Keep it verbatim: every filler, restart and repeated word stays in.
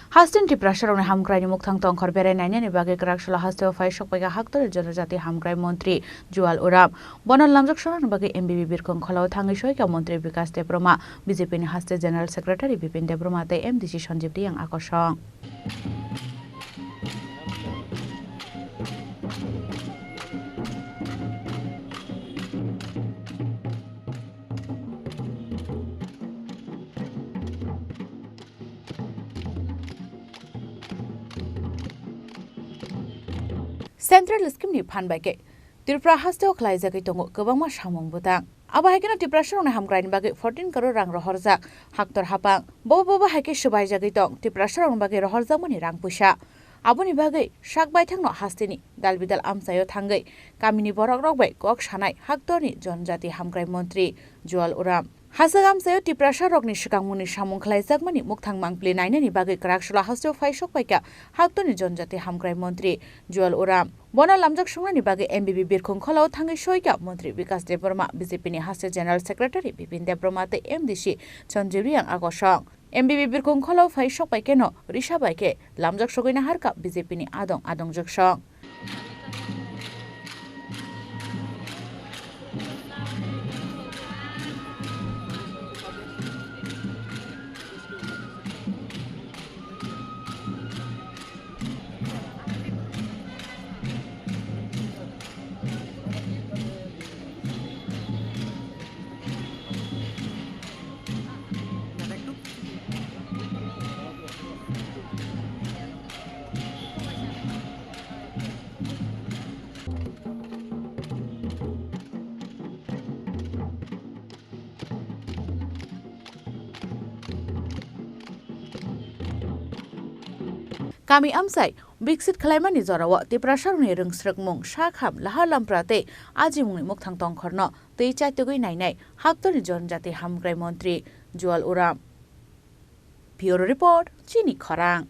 Hasteni Tiprasarokni hamkraini mukthang tongkhor berai nainani bagwi Kwraksula hasteo phai sokpaikha Haktorni Jonojati Hamkrai Montri Jual Oram. Bono lamjak sonani bagwi M B B Birkhung Kholao thangwi soikha Montri Bikas Debbarma, B J P ni haste General Secretary Bipin Debbarma tei M D C Sanjib Reang akosong. Central scheme ni phan bai khe Tripura hasteo khlaijagwi tongo kwbangma samung bwtang. Abo hai kheno Tiprasarokni hamkraini bagwi fourteen crore rang rohorjak Haktor hapang. Bo, bo, bo hai khe swbaijagwi tong Tiprasarokni bagwi rohorjakmani rang puisa. Aboni bagwi sak baithangno hasteni dal bidal amchaio thangwi kamini borokrok bai kok sanai Haktorni Jonojati Hamkrai Montri Jual Oram. Hachwk amchaio Tiprasarokni swkangmungni samung khlaijakmani mukthang mangpili nainani bagwi Kwraksula hasteo phai sokpaikha Haktorni Jonojati Hamkrai Montri Jual Oram. Bono lamjak songnani bagwi M B B Birkhung Kholao thangwi soikha Montri Bikas Debbarma, B J P ni haste General Secretary Bipin Debbarma tei M D C Sanjib Reang akosong. M B B Birkhung Kholao phai sokpaikhe no risa bai khe lamjak sogwi naharkha B J P ni adong adongjwk song. Kami amchai biksit khlaimani jorao Tiprasarokni rwngsrwkmung, sakham, lahar lampra tei ajimungni mukthang tongkhorno twi chaitugwi nainai Haktorni Jonojati Hamkrai Montri Jual Oram. Bureau Report, Chini Khorang.